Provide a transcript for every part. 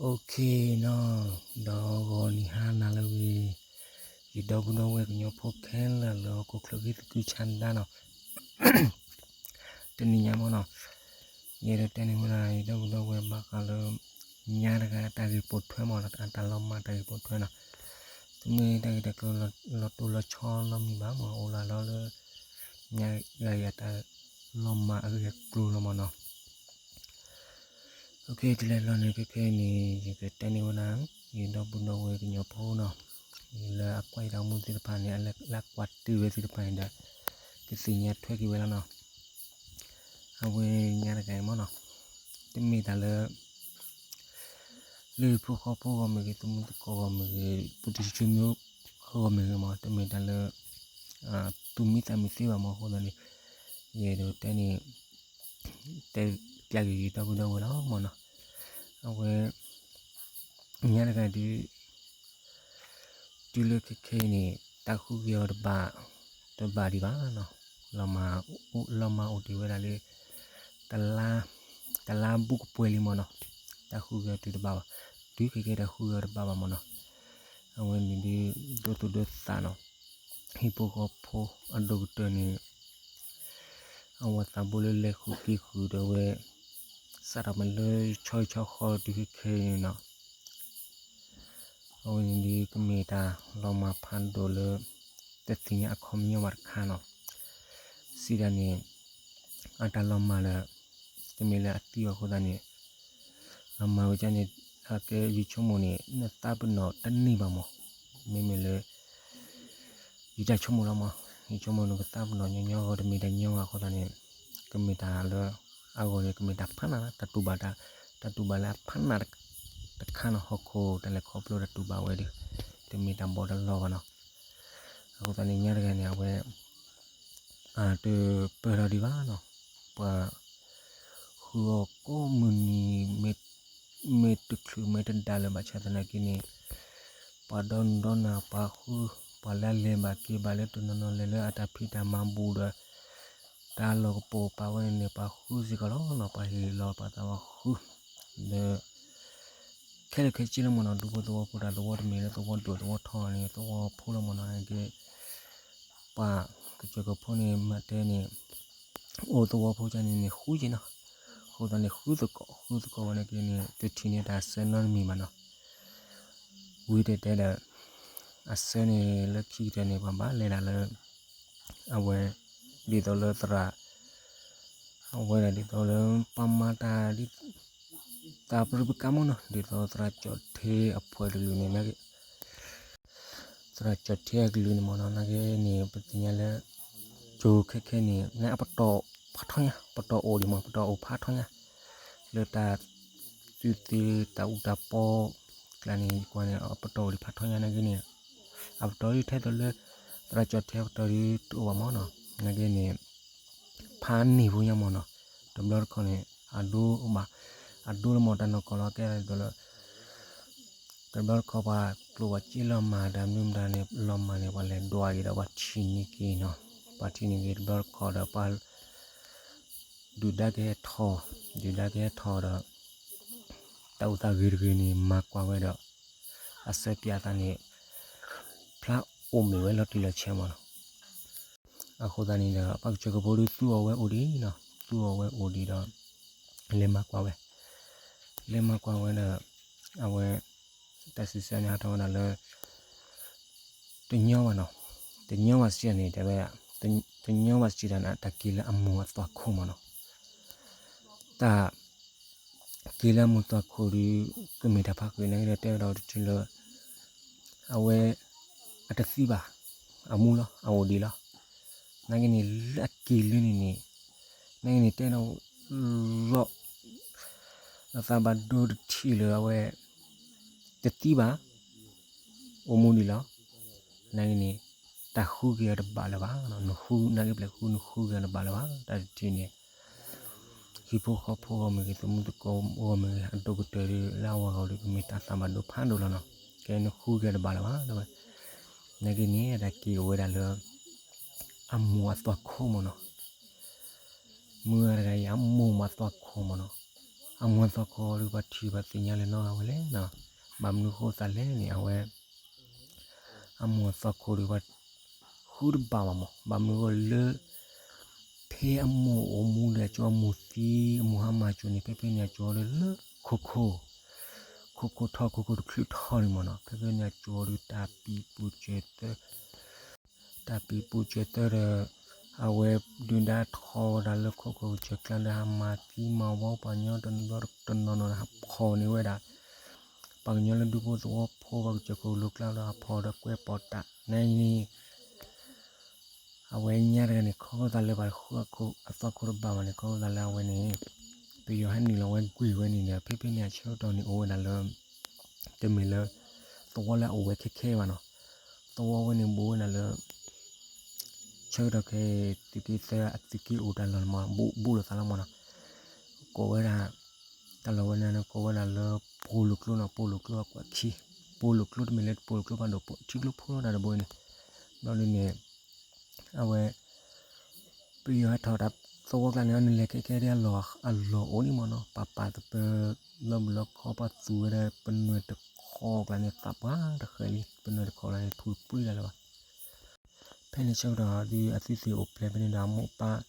Okay နီၤ, ဒီးဂီၤနံၤဟါနၤလၢအဂ့ၤ, ယဒီပုၢ်ဒီဝဲၢ်ကညီဖိခဲလၢာ်လၢဟီၣ်ခိၣ်ချၢဂ့ၢ်သကုၤဆါဒၣ်နီၤ, တနံၤညါမ့ၢ်နီၤ, ယအဲၣ်ဒိးတဲန့ၢ်ဝဲဒၣ် ယဒီပုၢ်ဒီဝဲၢ်ဘၣ်ဃးလၢ ညါတဂၤတၢ်ဂ့ၢ်ပိာ်ထွဲမ့ၢ်နီၤ, တၢ်လီၤမၢ်တၢ်ဂ့ၢ်ပိာ်ထွဲနီၤ, တမ့ၢ်တၢ်ဂ့ၢ်တၢ်ကျိၤလီၤတိၢ်လီၤဆီနီတမံၤဘၣ်မ့ၢ်, အိၣ်လၢလၢ ညါတဂၤအံၤအတၢ်လီၤမၢ်အဂ့ၢ်အကျိၤလီၤမ့ၢ်နီၤ. Okay တုၤလဲၤလီၤန့ၣ် ခဲခဲအံၤန့ၣ် ယကတဲန့ၢ်ဝဲဒၣ် ယဒီပုၢ်ဒီဝဲၢ်ကညီဖိနီၤ, လၢအကွၢ်ယတၢ်အိၣ်မူသ့ၣ်တဖၣ်န့ၣ် လၢအကွၢ်တ့ၢ်ဝဲသ့ၣ်တဖၣ်န့ၣ်ဒီး ကသ့ၣ်ညါထွဲက့ၤဝဲလီၤနီၤ. အဝဲညါတဂၤအံၤမ့ၢ်နီၤ, တမ့ၢ်တၢ်လၢ လၢဟံၣ်ဖိဃီဖိဂီၢ်မ့ၢ်ဂ့ၤ, သမူသကိးဂီၢ်မ့ၢ်ဂ့ၤ, ပူတံစုမ့ၢ်ဂီၢ်ဂီၢ်မ့ၢ်ဂ့ၤမ့ၢ်, တမ့ၢ်တၢ်လၢ သူၣ်မံသးမံသ့ဘၣ်မ့ၢ်အဃိသတးန့ၣ်, ယအဲၣ်ဒိးတဲန့ၣ် တဲပျးက့ၤယဒီပုၢ်ဒီဝဲၢ်လီၤမ့ၢ်နီၤ. အဝဲ ညါတဂၤဒုး တုၤလၢခဲခဲအံၤန့ၣ် တၢ်ဃုက့ၤအီၤတဘၣ်, တဘၣ်ဒံးဘၣ်နီၤ, လီၤမၢ်အိၣ်တ့ၢ်ဝဲဒၣ်လၢ တလါ, တလါဘူးကပှဲၤလံမ့ၢ်နီၤ, တၢ်ဃုက့ၤအီၤတုၤတဘၣ်ဘၣ်, တုၤခဲခဲတၢ်ဃုက့ၤအီၤတဘၣ်ဘၣ်မ့ၢ်နီၤ. အဝဲန့ၣ်ဒုး ဒိသူၣ်ဒိသးနီၤ, ဟံၣ်ဖိဃီဖိအဒိၣ်ကတၢၢ်န့ၣ် အဝဲသးဘိလၢလဲၤဃုာ်က့ၤဃုာ်ဒီးဝဲ စးထီၣ်မ့ၢ်လၢဆီဟံၣ်ဆီဃီတုၤခဲခဲအံၤန့ၣ်နီၤ, အဝဲန့ၣ်ဒုးကမ့ၢ်တၢ်လီၤမၢ်ဖးဒိၣ်လၢ တသ့ၣ်ညါအခီပညီဘၣ်တခါနီၤ, စံးဒ်န့ၣ် အတၢ်လီၤမၢ်ဒီး တမ့ၢ်လၢအသံဘၣ်အဃိသတးန့ၣ် လီၤမၢ်ဝဲဒ်န့ၣ် အကဲယဆိကမိၣ်န့ၣ် နသးပ့ၤနီၣ်တန့ၢ်ဘၣ်မ့ၢ်, မ့မ့ၢ်လၢ ယတၢ်ဆိကမိၣ်လီၤမ့ၢ်, ယဆိကမိၣ်န့ၣ် ကသးပ့ၤနီၣ်ညီညီအဂီၢ် တမ့ၢ်တၢ်ညီဘၣ်အဃိသတးန့ၣ် ကမ့ၢ်တၢ်လၢ အဂီၢ်န့ၣ် ကမ့ၢ်တၢ်ဖးနး တၢ်တူၢ်ဘၣ်တၢ်, တၢ်တူၢ်ဘၣ်လၢအဖးနးတခါနီၤ, ဟီၣ်ခိၣ်တၢ်လဲၤခီဖျိတၢ်တူၢ်ဘၣ်ဝဲဒီး တမ့ၢ်တၢ်ဘီၣ်တၢ်လီဘၣ်နီၤ. အဃိသတးန့ၣ် ညါတဂၤန့ၣ် အဝဲ တပၢၢ်ထီၣ်ဒံးဘၣ်နီၤ, ပှၤ ဃုအီၤကိးမုၢ်နံၤ မ့ၢ်တချုးမ့ၢ်တဒါလၢၤဘၣ်ဆၣ်သနာ်က့န့ၣ် ပှၤဒီနုာ်ဒီနၤ ပှၤဃု, ပှၤလၢအလဲၤဘၣ်က့ၤဘၣ်လၢတနီၤနီၤ လဲၤလၢအတၢ်ဖံးတၢ်မၤဘူးဒီး တၢ်လီၢ်ကပိာ်ပာ်ဝဲန့ၣ်န့ၣ် ပှၤဃုစ့ၢ်ကီးလီၤနီၤ, ပှၤဟ့ၣ်လီၤပှၤသးပှၢ်ဃု ဒီး ခဲလၢာ်ခဲဆ့လီၤမ့ၢ်နီၤ, ဒူဖိသဝီဖိတၢ်သဝီတမ့ၢ်လၢသဝီဒိၣ်သဝီထီန့ၣ် သဝီဖိလီၤမ့ၢ်နီၤ, နာ်က့ ပှၤကစၢၢ်ကဖိန့ၣ် မ့ၢ်တဲန့ၣ် အိၣ်သဝီဖိကန့ၣ်န့ၣ် ဃုက့ၤနီၤ, အဃိသတးန့ၣ် ဃုသကိး ဃုသကိးဝဲနာ်က့န့ၣ် တထံၣ်န့ၢ်တၢ်ဆၢနီတမံၤဘၣ်နီၤ, ဝံၤတဲတဲဒီး အဆၢန့ၣ် လၢခံကတၢၢ်န့ၣ် ပှၤဘၣ်လဲၤဒၣ်လၢ အဝဲ ဒ်သိးလၢသရၣ် အဝဲဒၣ်ဒ်သိးလၢ ပှၤမၤတၢ်ဒ် တၢ်ပရူၢ်ပကါမ့ၢ်နီၤ, ဒ်သိးသရၣ်ကၠီၣ်ထ့အဖှဲးတကလုာ်န့ၣ် သရၣ်ကၠီၣ်ထ့အကလုာ်န့ၣ်မ့ၢ်နီၤ, နာ်က့န့ၣ် ပသ့ၣ်ညါလၢ ကၠိခဲခဲန့ၣ် နအပတီၢ်ဖးထီညါ, ပတီၢ်အိၣ်ဒံးမ့ၢ် ပတီၢ်အိၣ်ဖးထီညါ, လၢတၢ် သုသ့တၢ်အူတၢ်ပီ ကျါန့ၣ် ကွၢ်န့ၣ် အပတီၢ်အိၣ်ဒံးဖးထီညါနာ်က့န့ၣ်, အပတီၢ်ဒ်ထဲသိးလၢ သရၣ်ကၠီၣ်ထ့အပတီၢ်ဒ်တအိၣ်ဘၣ်မ့ၢ်နီၤ, နာ်က့န့ၣ် ဖးန့ၢ်ဖိညါမ့ၢ်နီၤ, တဘျီတခီၣ်န့ၣ် အဒိအိၣ်ဘၣ်, အဒိလၢမ့ၢ်တၢ်နီၢ်ကီၢ်လီၤ ကဲဒ်သိးလၢ တဘျီတခီၣ်ပှၤကျိၣ်ပှၤစ့လီၤမၢ်ဒီးမနုၤမတၤန့ၣ် လီၤမၢ်န့ၣ် ပှၤလဲၤဒွးက့ၤဒီးပှၤထံၣ်န့ၢ်က့ၤနီၤ, ပှၤထံၣ်န့ၢ်က့ၤတဘျီတခီၣ်ဒီးပှၤ ဒုၣ်ဒါကဟဲထီၣ်, ဒုၣ်ဒါကဟဲထီၣ်ဒီး တၢ်အိၣ်သးဂ့ၤတဂ့ၤန့ၣ် မၤကွၢ်ဝဲဒီး အဆၢပၠးသးန့ၣ် ဖျါအိၣ်မ့ၢ်ဝဲလီၤတံၢ်လီၤဆဲးမ့ၢ်နီၤ, အဃိသတးန့ၣ်ဒီး ပှၤကစၢၢ်ကဖိဒုးသူအီၤဝဲအိၣ်ဒံးနီၤ, သူအီၤဝဲအိၣ်ဒံးဒီး လဲၤမၤကွၢ်ဝဲ, လဲၤမၤကွၢ်ဝဲဒီး အဝဲ တၢ်စံးဆၢန့ၣ်ဟးထီၣ်ဝဲဒၣ်လၢ တညီဘၣ်နီၤ, တညီဘၣ်စံးန့ၣ် တဲဝဲဒၣ် တညီဘၣ်စံးတၢ်န့ၣ် တၢ်က့ၤလၢအမိၢ်အသွၣ်ခိၣ်မ့ၢ်နီၤ, တၢ် က့ၤလၢအမိၢ်သွၣ်ခိၣ်ဒီး ကမ့ၢ်တၢ်ဖးဃုာ်နာ်က့ဒီး တဲဝဲဒၣ်တထံၣ်လၢ အဝဲ အတသံဘၣ်, အမူလီၤ အအိၣ်ဒံးလီၤ, နာ်က့န့ၣ် လၢအက့ၤလၢန့ၣ်န့ၣ် နာ်က့န့ၣ် တဲဒၣ် လီၤ လီၤသးဘၣ်ဒိတထံၣ်လၢအဝဲ တသံဘၣ်, အိၣ်မူဒံးလီၤ, နာ်က့န့ၣ် တၢ်ဃုက့ၤအီၤတဘၣ်လၢၤဘၣ်, နဃု နာ်က့ပျဲၢ်ဃု နဃုက့ၤအီၤတဘၣ်လၢၤဘၣ်, တၢ်တထံၣ်န့ၣ် ဟံၣ်ဖိဃီဖိဂီၢ်မ့ၢ်ဂ့ၤ သမူသကိးဂီၢ်မ့ၢ်ဂ့ၤ အဒိၣ်ကတၢၢ်ဒီး လၢအဝဲဂီၢ်ဒီး ကမ့ၢ်တၢ်သးဘၣ်ဒိဖးဒိၣ်လီၤနီၤ, ကဲနဃုက့ၤအီၤတဘၣ်လၢၤဘၣ် တဲဝဲ, နာ်က့န့ၣ် တၢ်က့ၤအိၣ်ဝဲဒၣ်လၢ အမိၢ်အသွၣ်ခိၣ်မ့ၢ်နီၤ, မုၢ်ဂၤတဂၤအံၤ အမိၢ်မ့ၢ်အသွၣ်ခိၣ်မ့ၢ်နီၤ, အမိၢ်အသီခိၣ်ဒီး ပှၤထံၣ်ပှၤသ့ၣ်ညါလၢနီၢ်ဂၤဝဲလဲၣ်နီၤ. ဘၣ်မနုၤဃိသးလဲၣ်န့ၣ် အဝဲ အမိၢ်အသီခိၣ်ဒီး ပှၤဃုတဘၣ်ဘၣ်မး. ဘၣ်မနုၤဃိလၢ ဖဲအမိၢ်အိၣ်မူဒီး အကၠီအမိၢ်သံ အမိၢ်ဟါမၢ်ကၠီန့ၣ် ဖဲဖဲန့ၣ်အကၠီဒီးလၢခိခိၣ် ခိခိၣ်ထီ ခိခိၣ်တချုးထီန့ၣ်မးနီၤ. ဖဲဖဲန့ၣ်အကၠီဒီး တၢ်ပံၤပူၤစၢၤသၢ တၢ်ပံၤပူၤစၢၤသၢဒီး အဝဲဒုၣ်ဒါထီဝဲဒၣ်လၢခိခိၣ်ကစၢၢ်ကျါဒီး ဟးမၤသံမၤဝီပှၤကညီတနီၤတနီၤဒီး ဟးဖီၣ်န့ၢ်ဝဲဒၣ် ပှၤကညီလၢဒူဖိသဝီဖိ ပှၤကစၢၢ်ခိၣ်လိၤကျါဒီး ဟးဖီၣ်ဒီးကွဲးပီၣ်တၢ်န့ၣ်န့ၣ် အဝဲညါတဂၤန့ၣ် ခီဖျိသးလၢပှၤဃုအသီခိၣ်တဘၣ်ဘၣ်န့ၣ် ခီဖျိသးလၢအဝဲန့ၣ် ပယီၤဟဲနုာ်လီၤဝဲကွံာ်ဝဲန့ၣ်ဒီး ဖဲဖဲန့ၣ်အဆၢကတီၢ်န့ၣ် အိၣ်ဝဲဒၣ်လၢ တမ့ၢ်လၢ သဝီလၢအအိၣ်ဝဲခဲခဲဘၣ်နီၤ. သဝီဝဲန့ၣ်ဘူးဝဲဒၣ်လၢ ဆၢကတီၢ်ခဲ သုးက့သၢအသုးက့အိၣ်တၢ်လီၢ်မး ဘူးဘူးလိာ်သးလီၤမးနီၤ. ကိးဝဲဒၣ် တၢ်လီၢ်ဝဲန့ၣ် ကိးဝဲဒၣ်လၢ ပိာ်လိာ်ကျိနီၤ. ပိာ်လိာ်ကျိအကွက်ခံ ပိာ်လိာ်ကျိတမ့ၢ်လၢပိာ်လိာ်ကျိဘၣ်ဒီး ထံကျိဖိတၢ်တဘိန့ၣ် ဘျီဒ်န့ၣ် အဝဲ ပယီၤဟဲထီၣ်တၢ်သဝီကျါန့ၣ် အနုာ်လဲၤခဲခဲဒ်အလီၢ်အိၣ်န့ၣ်မးနီၤ. ပာ်ပာ်သပၢၤ လီၤဘျီခီပှၤသူဝဲဒၣ် ပနွဲၢ်တခီကျါန့ၣ် သးပှၢ်တဃဲၤလံ ပနွဲၢ်တခီကျါန့ၣ် ထူးတပှံၤဒၣ်လၢၤဘၣ်. ဖဲန့ၣ်ဆၢကတီၢ်ဒီး အသုသ့ၣ်အိၣ်ဖျဲၣ်ဖဲန့ၣ်ဒီး အမိၢ်ပၢ်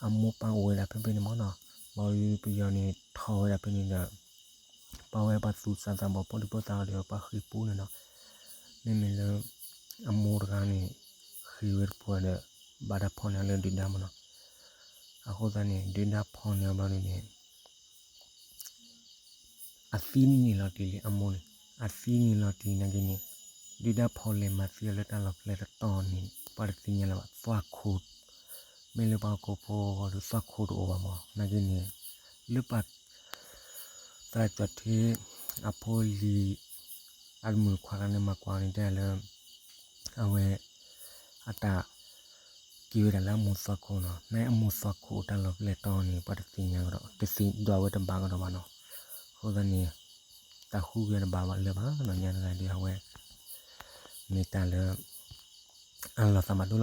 အမိၢ်ပၢ်အိၣ်ဝဲဒၣ်ဖဲဖဲန့ၣ်မးနီၤ. ဘျီဒ်ပယီၤန့ၣ်ထီၣ်ဝဲဒၣ်ဖဲန့ၣ်ဒီး ပှၤဝဲပှၤသူၣ်စၢ်သးဘီၣ်ဖိဒံဖိသၣ်အီၤဒီး ပှၤဃ့ၢ်ပူန့ၣ်နီၤ. မ့မ့ၢ်လၢ အမိၢ်တဂၤန့ၣ် ဃ့ၢ်ဝဲတပှၢ်ဒီး ဘၣ်တၢ်ဖီၣ်န့ၢ်အီၤလၢဒုၣ်ဒါမးနီၤ. အဃိသတးန့ၣ် ဒုၣ်ဒါဖီၣ်န့ၢ်အီၤဘျီဒ်န့ၣ် အသံန့ၣ်လီၤတံၢ်လံ အမိၢ်န့ၣ် အသံန့ၣ်လီၤတံၢ်နာ်က့န့ၣ် ဒုၣ်ဒါဖီၣ်လဲၣ်မၤသံအီၤလၢတၢ်လီၢ်ဖျဲၣ်တတီၤန့ၣ် ပှၤတသ့ၣ်ညါလၢၤဘၣ် သွၣ်ခိၣ် မ့ၢ်လၢပှၤဟီၣ်ခိၣ်ဖိအဂီၢ်ဒီး သွၣ်ခိၣ်တအိၣ်ဘၣ်မး နာ်က့န့ၣ် လၢပှၤ သရၣ်ကၠီၣ်ထံ အဖိလံၤ အတမုၣ်ခွါတဂၤန့ၣ် မၤကွၢ်န့ၣ်တဲလၢ အဝဲ အတၢ် က့ၤဝဲဒၣ်လၢအမိၢ်သွၣ်ခိၣ်နီၤ. နာ်အမိၢ်သွၣ်ခိၣ်တၢ်လီၢ်ဖျဲၣ်တီၤန့ၣ် ပှၤတသ့ၣ်ညါကဒီး တသ့ၣ်ညါဝဲတဘၣ်ကဒီးဘၣ်နီၤ. အဃိသတးန့ၣ် တၢ်ဃုက့ၤတဘၣ်ဘၣ်လၢၤဘၣ်နီၤ ညါတဂၤဒီးအဝဲ မ့ၢ်တၢ်လၢ အလီၤသးဘၣ်ဒိလီၤ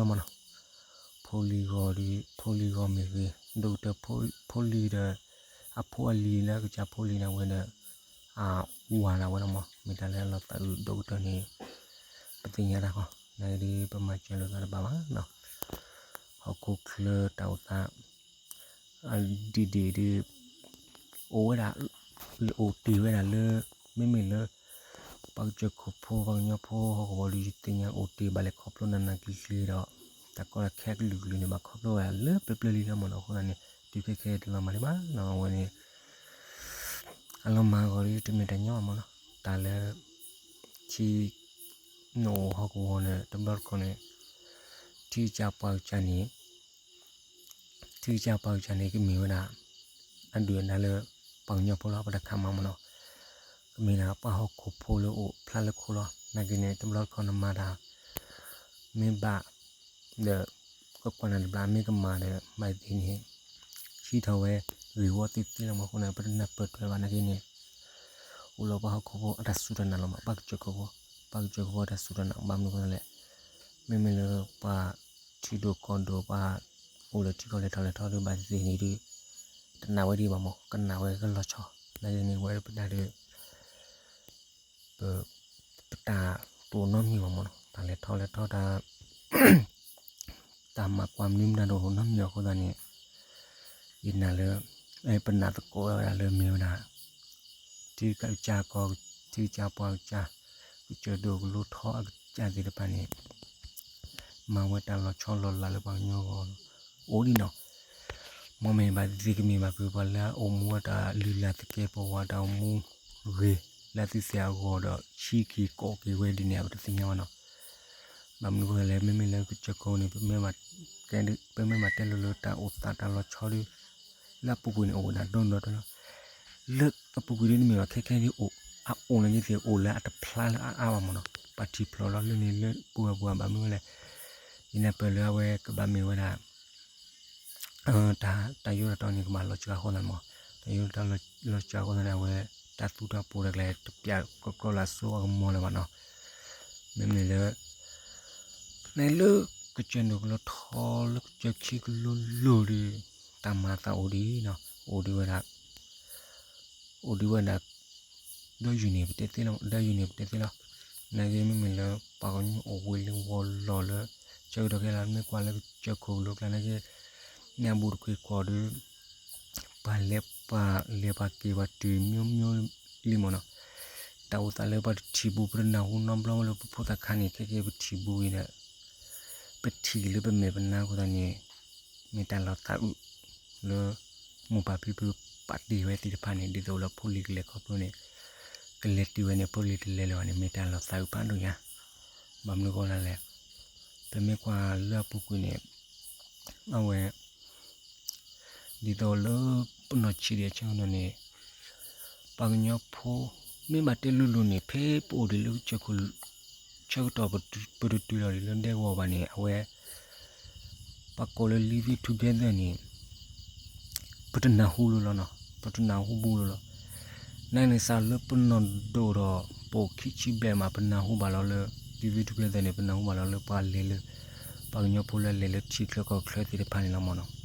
မးနီၤ. ဖိလံၤဂီၤဒီး ဖိလံၤဂီၤမ့ၢ်ဂ့ၤ ဒိၣ်ကတၢၢ် ဖိလံၤဒီး အဖိအလံၤလၢအကစၢ်ဖိလံၤန့ၣ်ဝဲဒီး အဝၤလၢဝဲလီၤမး မ့ၢ်တၢ်လၢအလီၤသးအုးဒိၣ်ကတၢၢ်န့ၣ် ပသ့ၣ်ညါတၢ်ဃီ နာ်က့ဒီး ပမၤစၢၤလိာ်သးတဘၣ်ဘၣ်နီၤ. ဟီၣ်ခိၣ်ချၢတၢ်အိၣ်သး အဒ်ဒ်ဒီး အိၣ်ဝဲဒၣ် အိၣ်တ့ၢ်ဝဲဒၣ်လၢ မ့မ့ၢ်လၢ ပှၤကစၢၢ်ခိၣ်ဖိ ပှၤကညီဖိ ဟီၣ်ကဝီၤဒီး ယသ့ၣ်ညါအိၣ်တ့ၢ်ဘၣ်လဲၣ်ခီဖျိနးနးကျံၤကျံၤဒီး တၢ်ကီတၢ်ခဲကလုာ်ကလုာ်န့ၣ် ဘၣ်ခီဖျိဝဲဒၣ်လၢပျၢၤပျၢၤလံလီၤမးနီၤ. အဃိသတးန့ၣ် တုၤခဲခဲတလီၤမၤလၢၤဘၣ်နီၤ အဝဲန့ၣ် အလီၤမၢ်အဂီၢ်ဒီး တမ့ၢ်တၢ်ညီဘၣ်မးနီၤ. တၢ်လၢ ထံ နအိၣ်ဟီၣ်ကဝီၤန့ၣ် တဘျီတခီၣ်န့ၣ် ထံကစၢ်ပှၤကစၢ်န့ၣ် ထံကစၢ်ပှၤကစၢ်န့ၣ် ကမ့ၢ်ဝဲဒၣ် အဒုၣ်အဒါလၢ ပှၤကညီဖိလီၤ ပတၢ်ခါမးမးနီၤ. ကမ့ၢ်ဒၣ်ပှၤဟီၣ်ခိၣ်ဖိလၢအိၣ်ဖျါလၢခိလီၤ. နာ်က့န့ၣ် တဘျီတခီၣ်နမၤတၢ် မ့ၢ်ဘၣ် ဒီး ကကွၢ်နၤတဘျီ မ့ၢ်ကမၣ်ဒီး ဘၣ်သ့ၣ်န့ၣ် ဟံးထီၣ်ဝဲဂ့ၢ်ဝီသ့ၣ်သ့ၣ်လီၤမးအဃိန့ၣ် ပတနၢ်ပၢၢ်ထွဲဘၣ်နာ်က့န့ၣ် အိၣ်လၢပှၤဟီၣ်ခိၣ်ဖိအတၢ်စူၢ်တၢ်နာ်လီၤမး ပှၤကစၢၢ်ခိၣ်ဖိ ပှၤကစၢၢ်ခိၣ်ဖိအတၢ်စူၢ်တၢ်နာ် ဘၣ်မနုၤဃိလဲၣ် မ့မ့ၢ်လၢပှၤထံဒိၣ်ကီၢ်ဒိၣ် ပှၤအိၣ်လၢထံကီၢ်လဲၤထီၣ်လဲၤထီဒီး ဘၣ်သ့ၣ်သ့ၣ်န့ၣ်ဒီး တနာ်ဝဲဒံးဘၣ်မး ကနာ်ဝဲကလီၤဆီ နာ်က့န့ၣ် ဝဲပတၢ်ဒီး ပ ပတၢ်တအိၣ်နီတမံၤဘၣ်မးနီၤ တၢ်လဲၤထီၣ်လဲၤထီတၢ် တၢ်မၤကွၢ်မနုၤမတၤတအိၣ်နီတမံၤအဃိသတးန့ၣ် ယနာ်လၢ ပနာ်သကိးဝဲဒၣ်လၢမ့ၢ်ဝဲဒၣ် ထံကစၢ်ကီၢ် ထံကစၢ်ပှၤကစၢ် ကစၢၢ်ဒိၣ်ကလိထီအကစၢ်သ့ၣ်တဖၣ်န့ၣ် မၤဝဲတၢ်လီၤဆီလီၤလးလၢပှၤကညီအဂီၢ် အိၣ်ဒံးနီၤ မ်မ့ၢ်ဘၣ်သ့ၣ်သ့ၣ်ကမ့ၢ်ဘၣ်က့ၤပှၤလၢအအိၣ်မူအတၢ်လုၢ်လၢ်သကဲးပဝးတၢ်အိၣ်မူဂ့ၤ လၢသုသ့ၣ်အဂီၢ်ဒီး ဆံးက့ၤကိးက့ၤဝဲဒ်န့ၣ် ပတသ့ၣ်ညါဘၣ်နီၤ ဘၣ်မနုၤဃိလဲၣ် မ့မ့ၢ်လၢကစၢၢ်ခိၣ်န့ၣ် ပမ့ၢ်ဘၣ်တဲလၢလၢတၢ်အိၣ်သးတၢ်လီၤဆီဒီး လၢအပူၤကွံာ်န့ၣ်အိၣ်ဝဲဒၣ်ဒိၣ်ဒိၣ်လီၤ လၢအပူၤကွံာ်ဒ်န့ၣ်မ့ၢ်ဘၣ်ခဲခဲဒ်အိၣ် အအိၣ်န့ၣ်ဒ်သိးအိၣ်လၢအတဖျါလၢအအါဘၣ်မးနီၤ ပှၤထံၣ်ဖျိးလီၤလၢန့ၣ်လၢပှၤပှၤဘၣ်မနုၤလဲၣ် ယနာ်ပၢၢ်လၢအဝဲကဘၣ်မ့ၢ်ဝဲဒၣ် တၢ်ယိးတၢ်တီန့ၣ် ကဘၣ်လီၤစှၤအဃိသတးန့ၣ်မး တၢ်ယိးတၢ်တီလီၤစှၤအဃိသတးန့ၣ် အဝဲ တၢ်သူတၢ်ပီးတၢ်ကျဲၤ တပျးကီကီလၢအစိအကမီၤလၢၤဘၣ်နီၤ မ့မ့ၢ်လၢ နလၢကစၢၢ်ဒိၣ်ကလိထီလၢကစၢၢ်ခံကလိလိၤဒီး တၢ်မၤသးအိၣ်ဒံးနီၤ အိၣ်ဒံးဝဲဒၣ် အိၣ်ဒံးဝဲဒၣ် ဒီးယူၢ်န့ၣ်ပတဲသ့လီၤ, ဒီးယူၢ်န့ၣ်ပတဲသ့လီၤ. နာ်က့မ့မ့ၢ်လၢပှၤကညီအိၣ်ဝ့ၤလံဝီၤလီၢ်လၢ ဆၢကတီၢ်ခဲလၢာ် မ့ၢ်ကွၢ်လၢကစၢၢ်ခိၣ်ကလိကျါနာ်က့ ညၣ်ဘူးတခွ့ခွီဒီး ပှၤလဲၤပှၤလဲၤပှၤက့ၤပှၤတုၤမိမိလံမ့ၢ်နီၤ. တၢ်အိၣ်သးလၢပှၤတထံၣ်ဘူး ပတနၢ်ဟူနီတဘျီလၢပဖိသၣ်ခါန့ၣ် ခဲကဲပထံၣ်ဘူးအံၤဒီး ပထံၣ်က့ၤလၢပမဲာ်ပနါအဃိသတးန့ၣ် မ့ၢ်တၢ်လီၤသးအုးလၢ မိၢ်ပၢ်ဖံဖုပာ်တ့ၢ်ဝဲသ့ၣ်တဖၣ်န့ၣ် ဒ်သိးလၢဖိလံၤကလဲၤခီဖျိန့ၣ် ကလဲၤတုၤဝဲန့ၣ် ဖိလံၤတလဲၤလၢၤဘၣ်န့ၣ် မ့ၢ်တၢ်လီၤသးအုးဖးဒိၣ်ညါ. ဘၣ်မနုၤအဃိလဲၣ်, ပမ့ၢ်ကွၢ်လၢအပူၤကွံာ်န့ၣ် အဝဲ ဒ်သိးလၢပနီၢ်ဆံးဒံးအဆၢကတီၢ်န့ၣ် ပှၤကညီဖိ မ့ၢ်ဘၣ်တဲလိၤလိၤန့ၣ် ဖဲပအိၣ်ဒံးလၢကစၢၢ်ခိၣ် ဆၢကတီၢ်ပတတုၤလီၤဒံးလၢဒဲကဝီၤဘၣ်န့ၣ် အဝဲ ပှၤကိးလၢ living together န့ၣ် ပတနၢ်ဟူလၢၤလီၤနီၤ, ပတနၢ်ဟူဘူးလၢၤလီၤ. နန့ၣ်စးလၢပနီၢ်ဒိၣ်ဒီး ပအိၣ်ခံဆံဘျဲၣ်မး ပနၢ်ဟူဘၣ်လီၤလၢ living together န့ၣ် ပနၢ်ဟူဘၣ်လီၤလၢပှၤလဲၤလၢ ပှၤကညီဖိလၢလဲၤလၢထံချၢကီၢ်ချၢသ့ၣ်တဖၣ်န့ၣ်လီၤမ့ၢ်နီၤ.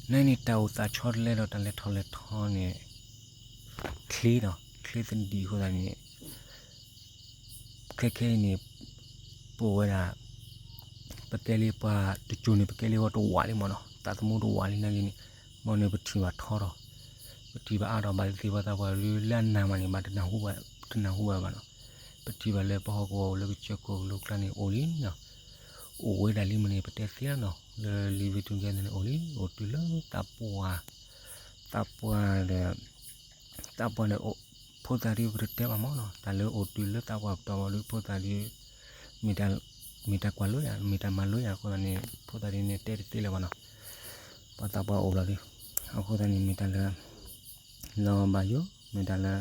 နန့ၣ်တၢ်အိၣ်သးဆီတလဲဒီးတၢ်လဲၤထီၣ်လဲၤထီန့ၣ် ချ့နီၤ, ချ့သဒံးအဃိသတးန့ၣ် ခဲခဲအံၤန့ၣ် ပအိၣ်ဝဲဒၣ် ပကဲလံပှၤတစိၤန့ၣ် ပကဲလံဝဲတဝးလံမ့ၢ်နီၤ, သးသမူတဝးလံနာ်က့န့ၣ် မ်န့ၣ်ပထံၣ်ဘၣ်ထီထီၣ်, ပထံၣ်ဘၣ်အါထီၣ်ဘၣ်လၢသ့ၣ်ပှၤသးပှၢ်လၢအနၢ်မးန့ၣ် ဘၣ်တနၢ်ဟူဘၣ်ဘၣ်နီၤ, ပထံၣ်ဘၣ်လၢပဟီၣ်ကဝီၤအိၣ်လၢကစၢၢ်ခိၣ်ကလိကျါန့ၣ် အိၣ်လံနီၤ, အိၣ်ဝဲဒၣ်လံမ့ၢ်န့ၣ် ပတဲသ့လီၤနီၤ, လၢ living together န့ၣ် အိၣ်လံ, အိၣ်တုၤလၢသးပှၢ်, သးပှၢ်ဒီး သးပှၢ်န့ၣ် ဖိသၣ်ဒ်ပတတဲဘၣ်မ့ၢ်နီၤ, တၢ်လၢအိၣ်တုၤလၢသးပှၢ်ပတီၢ်ဘၣ်ဒီး ဖိသၣ်ဒ် မ့ၢ်တၢ်ကွၢ်လိယၤ မ့ၢ်တၢ်မၤလိယၤအဃိသတးန့ၣ် ဖိသၣ်ဒ်န့ၣ်တဲတသ့လၢၤဘၣ်နီၤ, ပှၤသးပှၢ်အိၣ်လီၤဒ်, အဃိသတးန့ၣ် မ့ၢ်တၢ်လၢ လီၤဘၣ်ယိၣ် မ့ၢ်တၢ်လၢ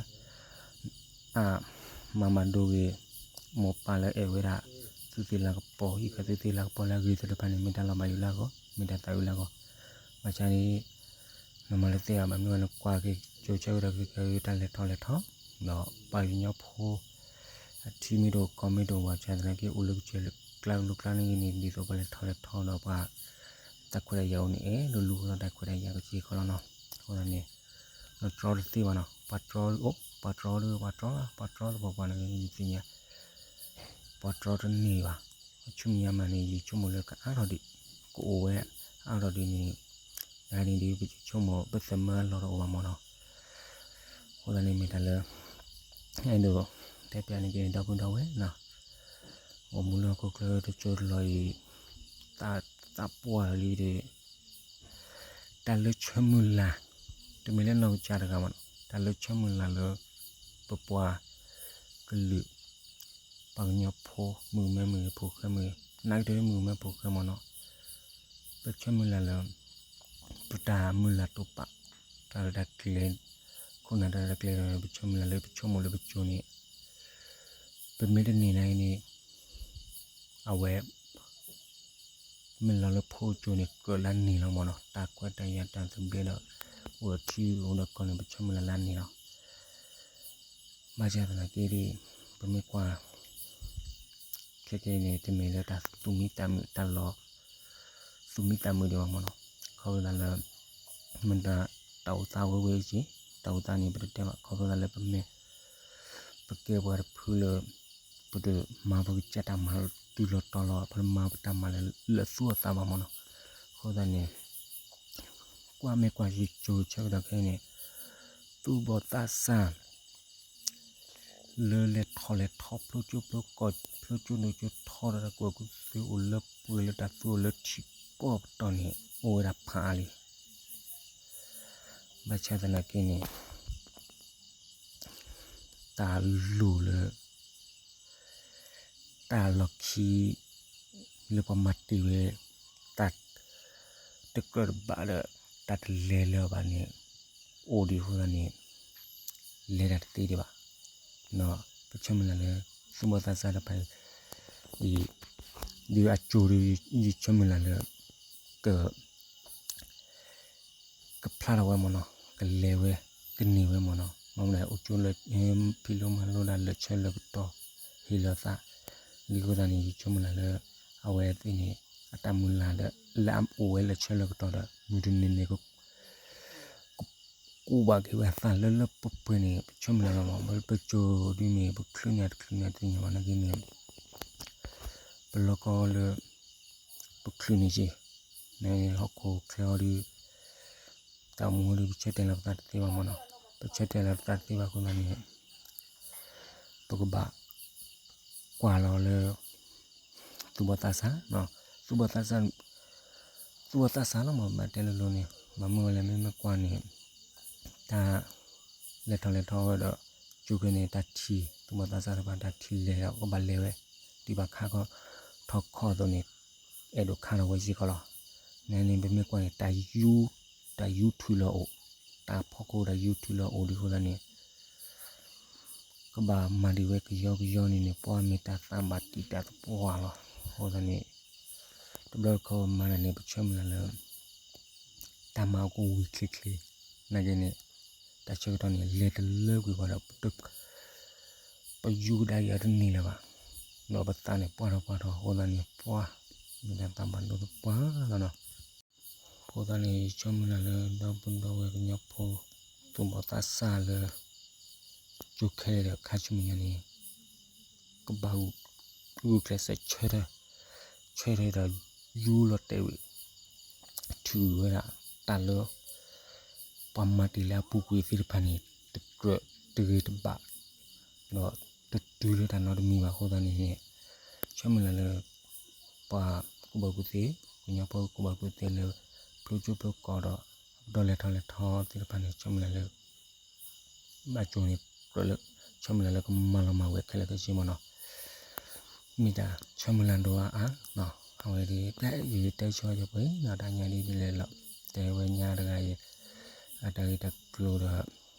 အမၤဘၣ်ဒိဂ့ၤ မိၢ်ပၢ်လၢအဲၣ်ဝဲဒၣ် သုသ့ၣ်လၤကပီၤ ဟံးဃာ်သုသ့ၣ်လၤကပီၤလၢအဂ့ၤသ့ၣ်တဖၣ်န့ၣ် မ့ၢ်တၢ်လီၤဘၣ်ယိၣ်လၢအဂီၢ် မ့ၢ်တၢ်သးအုးလၢအဂီၢ်, ဘၣ်ဆၣ်န့ၣ် နမၤလၢသ့ၣ်ဧါ ဘၣ်မနုၤအဃိနကွၢ်က့ၤ ကၠိဆၢကတီၢ်ခဲကဲတၢ်လဲၤထီၣ်လဲၤထီ, ဒီးပှၤကညီဖိ အထံမ့ၢ်တအိၣ်ကီၢ်မ့ၢ်တအိၣ်ဘၣ်ဆၣ်သနာ်က့ အိၣ်လၢကစၢၢ်ကျါကလိကျါန့ၣ်ဂ့ၤန့ၣ် ဒ်သိးပှၤလဲၤထီၣ်လဲၤထီဒီးပှၤ တၢ်ခွဲးတၢ်ယာ်အိၣ်န့ၣ် အဲၣ်လိာ်လူၤဃိလီၤ တၢ်ခွဲးတၢ်ယာ်ကစ့ၢ်ကီးလီၤနီၤ, အဃိသတးန့ၣ် လီၤတြီတသ့ဘၣ်နီၤ, ပှၤတြီအိၣ် ပှၤတြီဒီး ပှၤတြီ ပှၤတြီသပှၢ်ပှၢ်န့ၣ် ယသ့ၣ်ညါ ပှၤတြီတန့ၢ်ဘၣ်, ဆူမဲာ်ညါမးန့ၣ် ယဆိကမိၣ်လၢကအါထီၣ်ဒံး, ကအိၣ်ဝဲအါထီၣ်ဒံးန့ၣ်, တဂၤန့ၣ်ဒ်ပဆိကမိၣ် ပသးမၢလီၤတအိၣ်ဘၣ်မ့ၢ်နီၤ, အဃိသတးန့ၣ်မ့ၢ်တၢ်လၢ အဲၣ်ဒိး တဲပျးန့ၣ်က့ၤ ဒီပုၢ်ဒီဝဲၢ်နီၤ, အိၣ်မူလၢဟီၣ်ခိၣ်ချၢတစိၢ်တလီၢ်အံၤ သးပှၢ်လီၤလံဒီး တၢ်လၢဆၢမုၢ်လၢ် တမ့ၢ်လၢနီၢ်ကစၢ်တဂၤမ့ၢ်နီၤ, တၢ်လၢဆၢမုၢ်လၢ်လၢ ပပှၤကလုာ် ပှၤကညီဖိ မုၣ်ကမဲမ့ၢ်ဂ့ၤ ဖိၣ်ဃဲမ့ၢ်ဂ့ၤ နာ်က့တမ့ၢ်မုၣ်ကမဲဖိၣ်ဃဲမ့ၢ်နီၤ, ပဆၢမုၢ်လၢ်လၢ ပတၢ်မုၢ်လၢ်တိာ်ပာ် တၢ်ရဲၣ်တၢ်ကျဲၤ ခိၣ်နၢ်တၢ်ရဲၣ်တၢ်ကျဲၤ ပဆၢမုၢ်လၢ်လၢပဆိကမိၣ်လၢပစိၤန့ၣ် ပမ့ၢ်တန့ၢ်နာ်က့န့ၣ် အဝဲ မ့ၢ်လီၤလၢဖိစိၤန့ၣ် ကြၢးလၢန့ၢ်လီၤမ့ၢ်နီၤ, တၢ်ခွဲးတၢ်ယာ်တၢ်သဘျ့ဒီး အိၣ်ဒီးထံအိၣ်ဒီးကီၢ်န့ၣ် ပဆၢမုၢ်လၢ်လၢန့ၢ်လီၤ. ဘၣ်ဆၣ်သနာ်က့ဒီး ပမ့ၢ်ကွၢ် ခဲကဲန့ၣ် တမ့ၢ်လၢတၢ်သူၣ်မံသးမုာ် တၢ်လီၤ သူၣ်မံသးမုာ်ဒံးဘၣ်မ့ၢ်နီၤ, ခီဖျိသးလၢ မ့ၢ်တၢ် တၢ်အိၣ်သးဝဲဝဲအံၤက့ၤ တၢ်အိၣ်သးန့ၣ် ပတတဲဘၣ် ခီဖျိသးလၢပမ့ၢ် ပကဲပှၤတဖုလၢ ပတမၤပကစၢ်တၢ်မၤတုၤလီၤတီၤလီၤ ပတမၤပတၢ်မၤလၢလၢသူၣ်အသးဘၣ်မ့ၢ်နီၤ, အဃိသတးန့ၣ် ကွၢ်မ့ၢ်ကွၢ်ယိၤကၠိၤဆၢကတီၢ်ခဲအံၤန့ၣ် သူၣ်ဘီၣ်သးစၢ် လၢလဲၤထီၣ်လဲၤထီ ဖျိကၠိဖျိကီၢ် ဖျိကၠိဒိၣ်ကၠိထီ ဒီးတၢ်ကူၣ်ဘၣ်ကူၣ်သ့အိၣ်လၢပှဲၤလၢတၢ်သူၣ်အိၣ်လၢထံကီၢ်ပတီၢ်န့ၣ် အိၣ်ဝဲဒၣ်ဖးအါလံ. ဘၣ်ဆၣ်သနာ်က့န့ၣ် တၢ်လိၣ်လၢ တၢ်လီၢ်ခံ လၢပှၤမၤတ့ၢ်ဝဲ တၢ်တကြၢးတဘၣ်ဒီး တၢ်တလဲၤလၢၤဘၣ်န့ၣ် အိၣ်ဒံးအဃိသတးန့ၣ် လဲၤတၢ်တသ့ဒံးဘၣ်. ပဆၢမုၢ်လၢ်လၢ သူၣ်ဘီၣ်သးစၢ်တဖၣ်အံၤ ဒုးအကၠိၤဒီး ယဆၢမုၢ်လၢ်လၢ က ကဖျါထီၣ်ဝဲမ့ၢ်နီၤ ကလဲၤဝဲ ကန့ၢ်ဝဲမ့ၢ်နီၤ မ့ၢ်မနုၤလဲၣ် အိၣ်ကၠိလၢ ဖံးလိမၤလိတၢ်လၢာ်ဆၢလၢာ်ကတီၢ် ဟ့ၣ်လီၤသး လံအဃိသတးန့ၣ် ယဆၢမုၢ်လၢ်လၢ အဝဲသ့ၣ်န့ၣ် အတၢ်မုၢ်လၢ်ဒီး လၢအအိၣ်ဝဲလၢာ်ဆၢလၢာ်ကတီၢ်ဒီး မုၢ်တနံၤန့ၣ် က ကူၣ်ဘၣ်က့ၤဝဲအသးလၢလၢပှဲၤပှဲၤန့ၣ် ပဆၢမုၢ်လၢ်လီၤမး, ပကၠိဒ်မ့ၢ် ပချုးန့ၢ်တချုးန့ၢ်တသ့ၣ်ညါဘၣ်နာ်က့န့ၣ် ပလီၢ်ကီလၢ ပချုးန့ၢ်က့ၤ ဟီၣ်ခိၣ်ချၢအီၤဒီး တၢ်အိၣ်မူဒီး ပဆၢတဲာ်လီၤပသးတသ့ဘၣ်မးနီၤ, ပဆၢတဲာ်လီၤပသးတသ့ဘၣ်အဃိသတးန့ၣ် ပကဘၣ်ကွၢ်လီၤလၢ သူၣ်ဘီၣ်သးစၢ်, သူၣ်ဘီၣ်သးစၢ်, သူၣ်ဘီၣ်သးစၢ်လီၤမး ဘၣ်တဲလိၤလိၤန့ၣ် ဘၣ်မနုၤဝဲလဲၣ် မ့မ့ၢ်ကွၢ်န့ၣ် တၢ်လဲၤထီၣ်လဲၤထီဝဲဒီး ကၠိခဲန့ၣ် တၢ်ထံၣ် သူၣ်ဘီၣ်သးစၢ်တဖၣ် တၢ်ထံၣ်လဲၤဒီး ကဘၣ်လဲၤဝဲ ဒ်ဘၣ်ခါခီ ထီၣ်ခီၣ်အသိးန့ၣ် အဲၣ်ဒိးခါထီၣ်ဝဲစ့ၢ်ကီးလီၤ. န့ၣ်န့ၣ် ပမ့ၢ်ကွၢ်န့ၣ် တၢ်ယူ, တၢ်ယူထုးလီၤအိၣ်, တၢ်ဖီခိၣ်တၢ်ယူထုးလီၤအိၣ်ဒ်အဃိသတးန့ၣ် ကဘၣ်မၤဒံးဝဲကယီကယီန့ၣ်န့ၣ် ပှၤမ့ၢ်တၢ်သးဘၣ်တံာ်တာ်သပှၢ်လီၤ. အဃိသတးန့ၣ် တဘျီတခီၣ်မၤတၢ်န့ၣ် ပဆၢမုၢ်လၢ်လၢ တၢ်မၤအိၣ်ကဝံၤချ့ချ့ နာ်က့န့ၣ် တၢ်ဆၢကတီၢ်န့ၣ် လဲၤတလၢကွံာ်ပှၤဒီး ပယူကဒါက့ၤအီၤတန့ၢ်လၢၤဘၣ်, ဒီးပသးန့ၣ်ပှၢ်ထီၣ်ပှၢ်ထီၣ်အဃိသတးန့ၣ် ပှၤမ့ၢ်တၢ်သးဘၣ်ဒိသပှၢ်လီၤနီၤ. အဃိသတးန့ၣ် ယဆၢမုၢ်လၢ်လၢ ဒီပုၢ်ဒီဝဲၢ်ကညီဖိ သူၣ်ဘီၣ်သးစၢ်လၢ ကၠိခဲဒီးခါဆူမဲာ်ညါန့ၣ် ကဘၣ်ဂုာ်ကျဲးစၢးဆၢထၢၣ်, ဆၢထၢၣ်ဒီးယူလီၤတဲာ်ဝံၤ ထုးဝဲဒၣ်တၢ်လၢ ပှၤမၤတ့ၢ်လၢအပူၤကွံာ်သ့ၣ်တဖၣ်န့ၣ် တကြၢးတဂ့ၤတဘၣ် ဒီးတတုၤလၢတၢ်နီတမံၤဘၣ်အဃိသတးန့ၣ်န့ၣ် ဆၢမုၢ်လၢ်လၢ ပှၤကူၣ်ဘၣ်ကူၣ်သ့, ကညီဖိကူၣ်ဘၣ်ကူၣ်သ့လၢ ဖျိကၠိဖျိကီၢ်ဒီး အပတီၢ်လဲၤထီၣ်လဲၤထီသ့ၣ်တဖၣ်န့ၣ် ဆၢမုၢ်လၢ်လၢ ဘၣ်ကၠိန့ၣ် ကြၢးလၢ ဆၢမုၢ်လၢ်လၢကမၤလီၤမၢ်ဝဲခဲလၢာ်ခဲဆ့မးနီၤ. မ့ၢ်တၢ်ဆၢမုၢ်လၢ်ဒိၣ်အါအါနီၤ. အဝဲဒၣ် တၢ်ယတဲဆၢယပှဲၤနီၤ တၢ်ညါဒ်လဲၣ်လီၤ. တဲဝဲညါတဂၤအံၤ အတၢ်ဂ့ၢ်တၢ်ကျိၤဒီး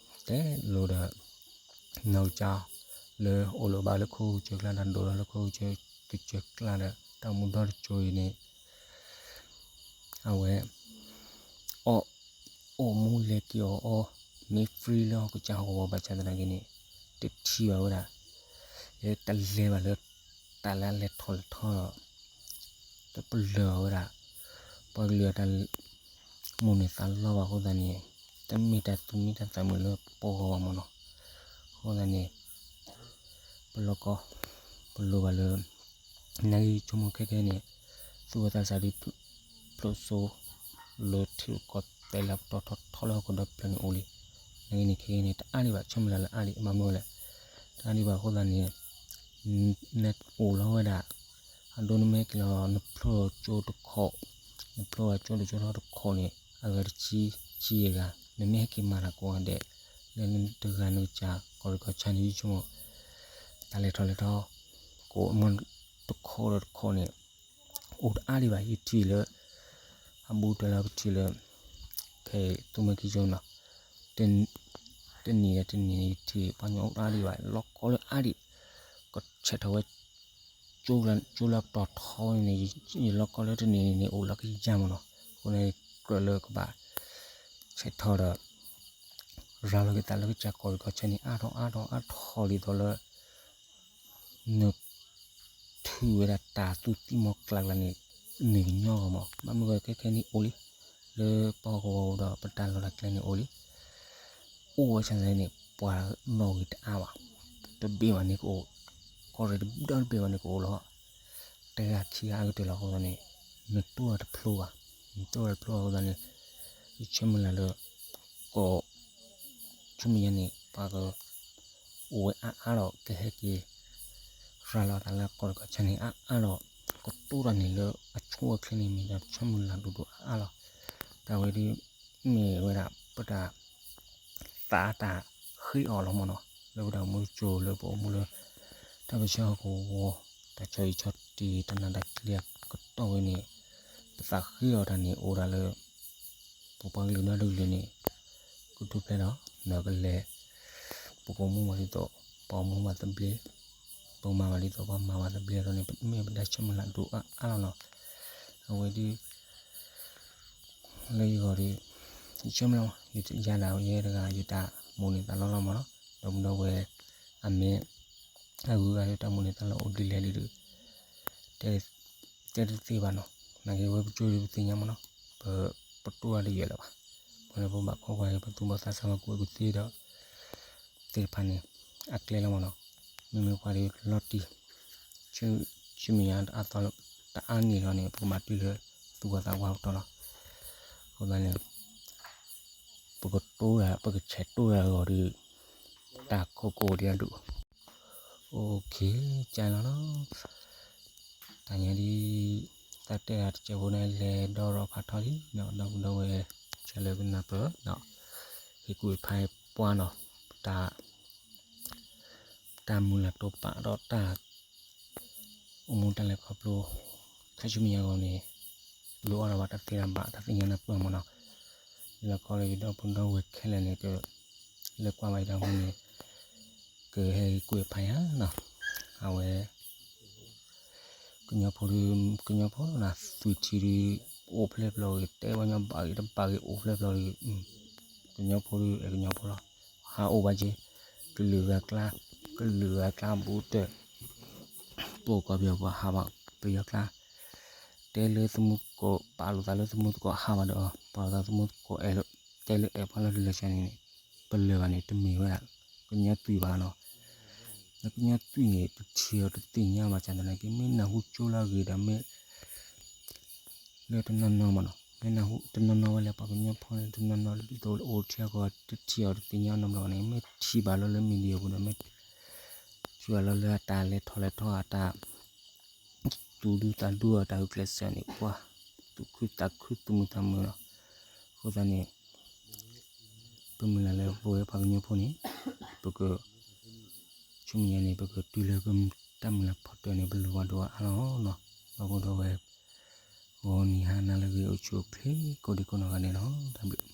တဲလိၤဒီး နီၢ်ကစၢ် လၢအိၣ်လၢဘၣ်လၢခိၣ်ကစၢၢ်ကျါ တၢ်ဒိၣ်ထီၣ်လၢခိၣ်ကစၢၢ် ကစၢၢ်ကျါဒီး တၢ်အိၣ်မူဒီတကၠိအံၤန့ၣ် အဝဲ အီၣ် အိၣ်မူလဲၤက့ၤအီၣ်အီ မ့ၢ် free လၢဟီၣ်ကစၢ်ဟီၣ်ကဝီၤဘၣ်ဆၣ်သနာ်က့န့ၣ် တထံၣ်ဘၣ်ဝဲဒၣ် လၢတလဲၤဘၣ်လၢ တၢ်လၢအလဲၤထီၣ်လဲၤထီဒီး တပလၢၢ်အီၤဝဲဒၣ် ပှၤကလုာ်အတၢ် မိၣ်န့ၢ်သးလီဘၣ်အဃိသတးန့ၣ် တမ့ၢ်တၢ်သူၣ်မံတၢ်သးမုာ်လၢပဂီၢ်ဘၣ်မးနီၤ. အဃိသတးန့ၣ် ပလီၢ်ကီ ပလိၣ်ဘၣ်လၢ နာ်က့ဆိကမိၣ်ခဲခဲန့ၣ် သူၣ်ဘီၣ်သးစၢ်ဒ် ဖျိစိ လၢထံရူၢ်ကီၢ်သဲးလၢပတီၢ်ထီထီလၢဟီၣ်ခိၣ်ဒီဖျၢၣ်န့ၣ်အိၣ်လံ. နာ်က့န့ၣ်ခဲခဲန့ၣ် တအါဒံးဘၣ် ဆၢမုၢ်လၢ်လၢအါဒံး ဘၣ်မနုၤလဲၣ် တအါဒံးဘၣ်အဃိသတးန့ၣ် နအိၣ်လီၤဝဲဒၣ် အဒိနမ့ၢ်ဟဲက့ၤလီၤ နဖျိကၠိတခိၣ် နဖျိကၠိတကၠိထီတခိၣ်န့ၣ် အဂၤတဆံ ဆံယဲၢ်ဂၤ နမ့ၢ်ဟဲက့ၤမၤတၢ်ကိးဂၤဒဲး လၢနတဂၤနကစၢ်ကီၢ်ရ့ၣ်ကီၢ်ဆၣ်န့ၣ် ယဆိကမိၣ် တၢ်လဲၤထီၣ်လဲၤထီ ကအိၣ်မ့ၢ်တခိၣ်ဒီးတခိၣ်န့ၣ် အိၣ်တအါဒံးဘၣ် ယထံၣ်လၢ အဘူးတလၢပထံၣ်လၢ ခဲအံၤသူမွဲခံကၠိနီၤ တနံၤဒီးတနံၤန့ၣ် ယထံၣ်ပှၤကညီအိၣ်တအါဒံးဘၣ် လီၢ်ကီလၢအါဒံး ကဆဲးထီၣ်ဝဲ ကၠိလၢပတီၢ်ထီန့ၣ် ယလီၢ်ကီလၢတနံၤန့ၣ် အိၣ်လီၤကယၤမးနီၤ အဃိန့ၣ် ကြၢးလၢကဘၣ် ဆဲးထီၣ်ဒီး ရၤလီၤက့ၤသးလၢကစၢ်ကီၢ်ရ့ၣ်ကီၢ်ဆၣ်န့ၣ် အါထီၣ်အါထီၣ်အါထီၣ်ဒ်သိးလၢ န ထုးဝဲဒၣ်တၢ်သူၣ်သံၣ်မီကျးကျးန့ၣ် န့ၢ်ကညီဂီၢ်မး ဘၣ်မနုၤဂ့ၤခဲခဲန့ၣ်အိၣ်လံ လၢပဟီၣ်ကဝီၤဒီးပတၢ်လီၢ်တၢ်ကျဲန့ၣ်အိၣ်လံ အိၣ်ဝဲဆၣ်သနာ်က့န့ၣ် ပှၤနီၣ်ဂံၢ်တအါဘၣ် တဘ့ၣ်ဘၣ်န့ၣ်ကအိၣ် ကီၢ်ရ့ၣ်တဘ့ၣ်ဘၣ်န့ၣ်ကအိၣ်လီၤ တဂၤခံဂၤအါကတၢၢ်လီၤအဃိသတးန့ၣ် နတိၢ်တၢ်တဖျိဘၣ် နတိၢ်တၢ်တဖျိဘၣ်အဃိသတးန့ၣ် ယဆၢမုၢ်လၢ်လၢ ကီၢ် ဆူမဲာ်ညါန့ၣ် ပှၤက အိၣ်ဝဲအါအါဒီး ကဟဲက့ၤ ရၤလီၤသးလၢကီၢ်ရ့ၣ်ကီၢ်ဆၣ်န့ၣ် အါအါဒီး ကတိၢ်တၢ်န့ၣ်လၢအဆိအချ့န့ၣ် မ့ၢ်တၢ်ဆၢမုၢ်လၢ်ဒိၣ်ဒိၣ်အါအါလီၤ. တၢ်ဝဲဒၣ် မ့ၢ်ဝဲဒၣ် ပတၢ် သးတၢ်ဃ့အီၤလီၤမးနီၤ လၢပတၢ်အိၣ်မူတစိၤလၢပအိၣ်မူလၢ တၢ်ပၢဆှၢဟီၣ်ကဝီၤ တၢ်ဆီဟံၣ်ဆီတံၢ် တၢ်နးတၢ်ကျံၤအကတီၢ်ဝဲန့ၣ် ပသးဃ့အီၤတၢ်န့ၣ် အိၣ်ဒၣ်လၢ ပပှၤကလုာ်နီတကလုာ်န့ၣ် ကထူၣ်ဖျဲးဒီး ဒီးကလဲၤ ပကအိၣ်မူဘၣ်ဒ်သိး ပှၤအိၣ်မူဘၣ်သဘျ့ ပကမၤဘၣ်ဒ်သိးပှၤမၤဘၣ်သဘျ့အသိးန့ၣ် မ့ၢ်ပတၢ်ဆၢမုၢ်လၢ်ဒိၣ်အါအါလီၤနီၤ. အဝဲဒ် လၢယဂီၢ်ဒီး ယဆၢမုၢ်လၢ် ယယၤဒၣ်ယဲတဂၤ ယတၢ်မိၣ်န့ၢ်သးလီလီၤမးနီၤ ဒီပုၢ်ဒီဝဲၢ် အမ့ၢ် အဂုၤအဂၤလၢတၢ်မိၣ်န့ၢ်သးလီအိၣ်ဒ်လဲၣ်ဒ်ဒီး တဲ တဲတသ့ဘၣ်နီၤ နာ်က့ဝဲပကၠိဒ်ပသ့ၣ်ညါမးနီၤ ပ ပတိၢ်တၢ်တယဲၢ်လၢၤဘၣ် ပ ပဘၣ်ခိးကွၢ်က့ၤ ပသူၣ်ဘီၣ်သးစၢ်ဘၣ်ကူၣ်ဘၣ်ကူၣ်သ့ဒီး သ့ၣ်တဖၣ်န့ၣ် အကျဲလီၤမၢ်နီၤ. မ့မ့ၢ်ပှၤဒီးလီၤတံၢ် ဆူမဲာ်ညါတအါသီလၢ တအါန့ၢ်လီၤန့ၣ် ပကဘၣ်တုၤလၢ သူၣ်ဘီၣ်သးဝါပတီၢ်လီၤ. အဃိသတးန့ၣ် ပကတိၤတၢ် ပကဆဲးတိၤတၢ်အဂီၢ်ဒီး တၢ်ခိၣ်ကိၣ်ဒံးအဒူၣ် အိၣ်ခ့ကၢ်လီၤနီၤ. တၢ်ညါဒ် တၢ်တဲတၢ်တစဲးဖိန့ၣ် လဲၤဒီရီၣ်ဖးထီလံနီၤ, ဒီပုၢ်ဒီဝဲၢ် ဆၢလၢကနၢ်ပၢၢ် ဟ့ၣ်ကူၣ်ဟ့ၣ်ဖးပှၤနီၤ, တၢ် တၢ်မုၢ်လၢ်တိာ်ပာ်ဒီးတၢ် အိၣ်မူတၢ်လဲၤခီဖျိ ခါဆူမဲာ်ညါအဂီၢ်န့ၣ် လိၣ်အီၣ်ဒၣ်ဘၣ်တၢ်သ့တၢ်ဘၣ် တၢ်သ့ၣ်ညါနၢ်ပၢၢ်မၢ်နီၤ. လၢခီလၢယဒီပုၢ်ဒီဝဲၢ်ခဲလၢာ်န့ၣ် ကလဲၤကွၢ်ဘၣ်ယတၢ်မူန့ၣ် ကဟဲဟ့ၣ်ကူၣ်ဟ့ၣ်ဖးယၤနီၤ. အဝဲ ကညီဖိဒီး ကညီဖိနီၤ သွံၣ်ထံဒီး အိၣ်ဖျဲၣ်ဖျီဂ့ၤ တဲပှၤကညီဘၣ်ဂ့ၤတဘၣ်ဂ့ၤ အိၣ်ဖျဲၣ်ဖျီဒီး ကညီဖိဒီး အဲၣ်ကညီဖိလီၤ. ဟးအိၣ်ဘၣ်က့ၤ ကလုာ်ဂၤကျါ ကလုာ်ဂၤကျါဘူးတၢၢ် ပိာ်ကီၢ်ပယီၤပှၤဟးဘၣ်ပယီၤကျါ တဲလၢသမူသကိး ပာ်လိာ်သးလၢသမူသကိးဟးဘၣ်ဒီး ပာ်လိာ်သးသမူသကိးအဲၣ် တဲလၢအဲၣ်ပှၤလီၤတံၢ်လီၤဆဲးန့ၣ် ပလၢၢ်ဘၣ်န့ၣ် တမ့ၢ်ဝဲဒၣ် ကညီသွံၣ်ဘၣ်နီၤ. လၢကညီသွံၣ်န့ၣ် တထံၣ်အီၤတသ့ၣ်ညါဘၣ်ဆၣ်သနာ်က့ မ့ၢ်နၢ်ဟူကၠိလၢအဂ့ၤဒီးမ့ၢ် လၢတနီၤနီၤမၢ်နီၤ မ့ၢ်နၢ်ဟူတနီၤနီၤဝဲလၢ ပှၤကညီဖိန့ၣ် တနီၤနီၤဒ်သိးအိၣ်ထံအကီၢ် တထံၣ်အီၤတသ့ၣ်ညါနီတဘျီန့ၣ် မ့ၢ်ထံၣ်ဘၣ်လီၤလၢ media ပူၤဒီး မ့ၢ်ထံၣ်ဘၣ်လီၤလၢအတၢ်လဲၤထီၣ်လဲၤထီအတၢ် သူၣ်ဒူသးဒူအတၢ်ဂုာ်ကျဲးစၢးန့ၣ် ပှၤသူၣ်ခုသးခုသူၣ်မုာ်သးမုာ်လီၤ. အဃိသတးန့ၣ် ပမုၢ်လၢ်လၢပဝဲပှၤကညီဖိန့ၣ် ပက ဆူမဲာ်ညါန့ၣ် ပကတုၤလၢပတၢ်မုၢ်လၢ်ဖီတၢၢ်န့ၣ် ပလိၣ်ဘၣ်ဒိအါလီၤနီၤ. ဒီပုၢ်ဒီဝဲၢ် ဂီၤနံၤဟါနၤလၢအဂ့ၤ အိၣ်ဆူၣ်အိၣ်ချ့ ကိးဒံကိးနီၢ်ဂၤဒဲးနီၤ တၢ်ဘျုး